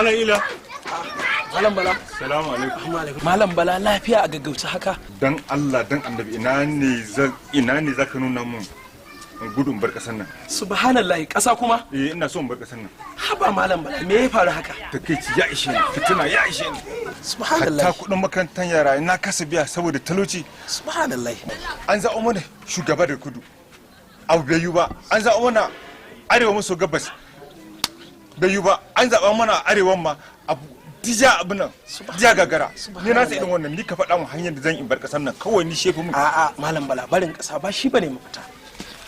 Malam Ila. Malam Bala. Salamu alaikum. Malam Bala, lafiya a gaggauta haka? Dan Allah dan Annabi, ina ne zaka nuna mun in gudu in bar kasar nan? Subhanallah, ƙasa kuma? Eh, ina so in bar kasar nan. Haba Malam Bala, me ya faru haka? Takeici ya ishe ni, fitina ya ishe ni. Subhanallah. Hatta kudin makarantar yara na kasa biya saboda talauci. Subhanallah. An zaɓo mana shugaba da kudu. Abu bai yi ba. An zaɓo mana arewa maso gabas. Bai yi ba. An zaɓa mana arewan ma abu dija abin nan dija gagara. Ni na sai irin wannan, ni ka faɗa mun hanyar da zan in bar kasar nan kawai, ni shefu mun. A'a Malam Bala, barin ƙasa ba shi bane mafita.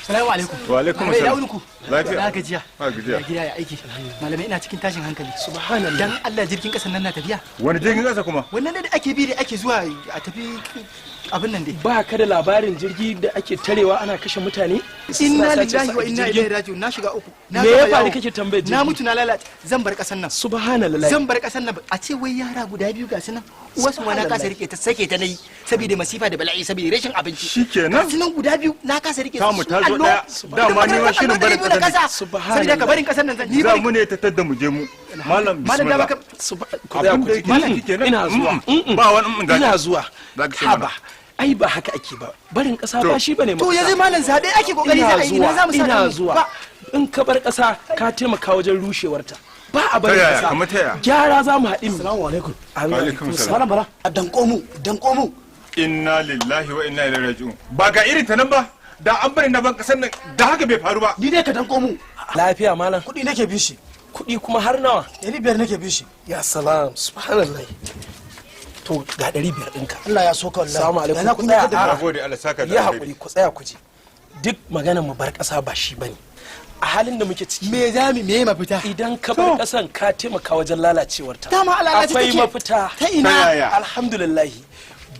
Salamu alaikum. Wa alaikum Malamai, salam. ina ku. Lafiya. Na gajiya. Ba gajiya. Ya gida, ya aiki? Malamai, ina cikin tashin hankali. Subhanallah. Dan Allah, jirgin kasan nan na tafiya? Wani jirgin kasa kuma? Wannan da ake bi da ake zuwa a tafi abin nan dai. Ba ka da labarin jirgi da ake tarewa ana kashe mutane? Inna Suna sace su lillahi a wa inna jirgin? ilaihi raji'un. Na shiga uku. Na Me ya gama faru yawo. kake tambayar jirgi? Na mutu na lalace. Zan bar kasan nan. Subhanallah. Zan bar kasan nan. A ce wai yara guda biyu ga su nan. Uwarsu ma na kasa rike ta, sake ta nayi saboda masifa da bala'i, saboda rashin abinci. Shikenan. Ga su nan guda biyu na kasa rike su. Tamu ta zo Allo. daya. Dama ni ma shirin barin Allo da kasan kasa. Subhanallah. Saboda ka barin kasan nan zan. Ni za barin mu ne ta tadda mu je mu. Malam, Malam, da bismillah. baka Ku tsaya Abin ku da ji. yake ciki kenan. Ina zuwa. Ba wani Ina zuwa. Za ka ce mana. Haba. Ai ba haka ake ba. Barin ƙasa To. ba shi bane To mafita. yanzu malam, zabe ake kokari za Ina a yi, ina zuwa, za mu sa ina kanmu? zuwa. Ba- In ka bar ƙasa, ka taimaka wajen rushewarta. Ba a barin Ta yaya? ƙasa. Kamar ta yaya? Gyara za mu haɗi mu. Assalamu alaikum. Amin. Alaikum salam. Malam Bala, a danko mu, danko mu. Inna lillahi wa inna ilaihi raji'un. Ba ga irin ta nan ba. Da an bari na ban kasar nan da haka bai faru ba. Ni dai ka danko mu. Lafiya, malam? Kuɗi nake bi shi. Kuɗi kuma har nawa? 500 nake bi shi. Ya salam, subhanallah. To ga 500 ɗinka. Allah ya so ka wallahi. Salamu alaikum. Da na Ku kun tsaya. da A'a. Na gode, Allah saka da Ya alheri. haƙuri, ku tsaya ku ji. Duk maganar mu bar ƙasa ba shi bane. A halin da muke ciki, Me za mu me mafita? idan ka bar ƙasan, ka taimaka wajen lalacewarta. Dama a lalace Akwai take. mafita. Ta ina? Ta yaya? Alhamdulillah.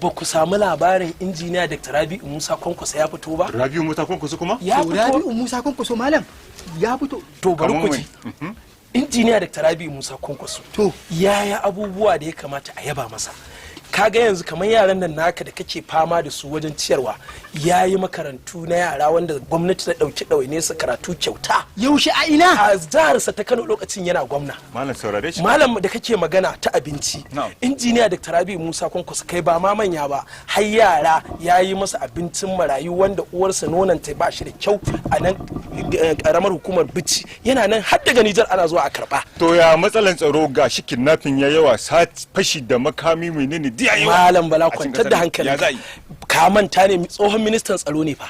Ba ku samu labarin injiniya Dr. Rabi'u Musa Kwankwaso ya fito ba? Rabi'u Musa Kwankwaso kuma? Ya To fito. Rabi'u Musa Kwankwaso, malam, ya fito. To bari Kamar ku ji. Injiniya Dr. Rabi'u Musa Kwankwaso. To. Ya yi abubuwa da ya kamata a yaba masa. Kaga yanzu kamar yaran nan naka da kake fama da su wajen ciyarwa, ya yi makarantu na yara wanda gwamnati ta ɗauki ɗawainiyar su karatu kyauta. Yaushe, a ina? A jiharsa ta Kano lokacin yana gwamna. Malam, saurare shi. Malam da kake magana ta abinci, Na'am. injiniya Dr. Rabi'u Musa Kwankwaso, kai ba ma manya ba, har yara ya yi masa abincin marayu wanda uwarsa nonon ta ba shi da kyau a nan karamar hukumar Bichi, yana nan har daga Nijar ana zuwa a karba. To ya matsalan tsaro? Ga shi kidnapping ya yawa, fashi da makami, menene duk ya yawa. Malam Bala, A cikin kwantar da ƙasar nan. hankali. Ya za yi? Ka manta ne tsohon ministan tsaro ne fa?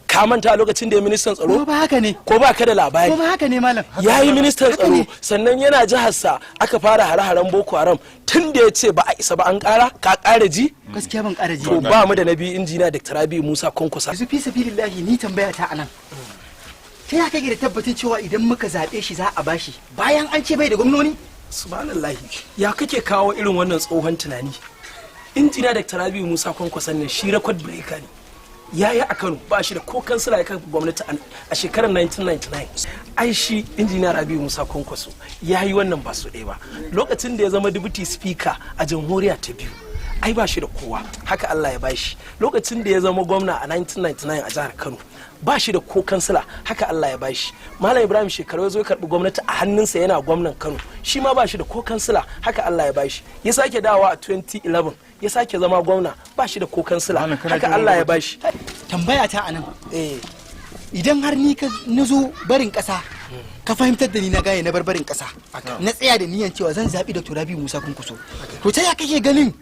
Ka manta lokacin da ya ministan tsaro? Ko ba haka ne? Ko ba ka da labari? Ko ba haka ne, malam? Ya yi ministan Haka tsaro ne. Sannan yana jiharsa aka fara hare-haren Boko Haram. Tun da ya ce ba a isa ba, an kara ka kara ji? Gaskiya ban ƙara ji. To ba mu da nabi injiniya Dr. Rabi'u Musa Kwankwaso. Yanzu fi sabilillahi, ni tambaya ta anan, ta ya kake da tabbacin cewa idan muka zaɓe shi za a bashi, bayan an ce bai da gwamnoni? Subhanallahi, ya kake kawo irin wannan tsohon tunani? Injiniya Dr. Rabi'u Musa Kwankwason nan shi record breaker ne. Ya yi a Kano, ba shi da ko kansila ya kafa gwamnati a shekarar 1999. Ai shi injiniya Rabi'u Musa Kwankwaso ya yi wannan ba su ɗaya ba. Lokacin da ya zama deputy speaker a jamhuriya ta biyu, ai ba shi da kowa, haka Allah ya bashi. Lokacin da ya zama gwamna a 1999 a jihar Kano, ba shi da ko kansila, haka Allah ya bashi. Malam Ibrahim Shekaru ya zo ya karbi gwamnati a hannunsa yana gwamnan Kano, shi ma ba shi da ko kansila, haka Allah ya bashi. Ya sake dawowa a 2011 ya sake zama gwamna, ba shi da ko kansila, Malam, kana haka jin Allah ya wani bashi. Tambaya ta anan, Eh. idan har ni ka na zo barin ƙasa, ka fahimtar da ni, na gane, na bar barin ƙasa, na tsaya da niyan cewa zan zaɓi Dr. Rabi'u Musa Kwankwaso, to ta ya kake ganin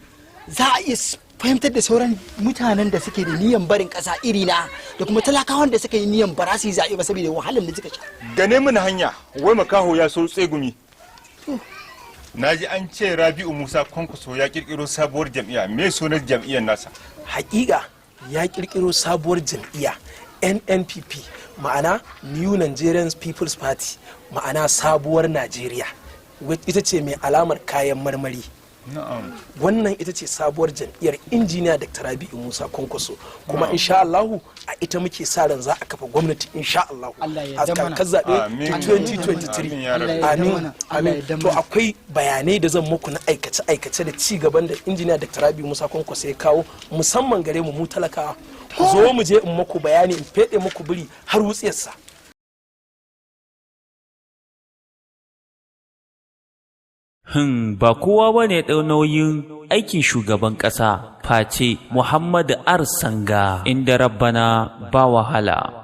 za a iya fahimtar da sauran mutanen da suke da niyan barin ƙasa irina, da kuma talakawan da suka yi niyan ba za su yi zaɓe ba saboda wahalar da suka sha? Gane mini hanya, wai makaho ya so tsegumi. Na ji an ce Rabi'u Musa Kwankwaso ya kirkiro sabuwar jam'iyya. Me sunan jam'iyyar nasa? Hakika ya kirkiro sabuwar jam'iyya, NNPP, ma'ana New Nigerian People's Party, ma'ana sabuwar Najeriya. Ita ce mai alamar kayan marmari. Wannan ita ce sabuwar jam'iyyar injiniya Dr. Rabi'u Musa Kwankwaso, kuma insha Allahu a ita muke sa ran za a kafa gwamnati insha Allahu Allah ya a yarda mana. kakar zaɓe Amin. ta 2023. Amin ya Rabbi. Allah ya yarda Amin. mana. Allah ya Amin. yarda To mana. akwai bayanai da zan muku na aikace aikace da ci gaban da injiniya Dr. Rabi'u Musa Kwankwaso ya kawo, musamman gare mu mu talakawa. Ku zo mu je in muku bayani, in fede muku biri har wutsiyarsa. Ba kowa ba ne ɗau nauyin aikin shugaban ƙasa face Muhammadu R. Sanga, inda rabbana ba wahala.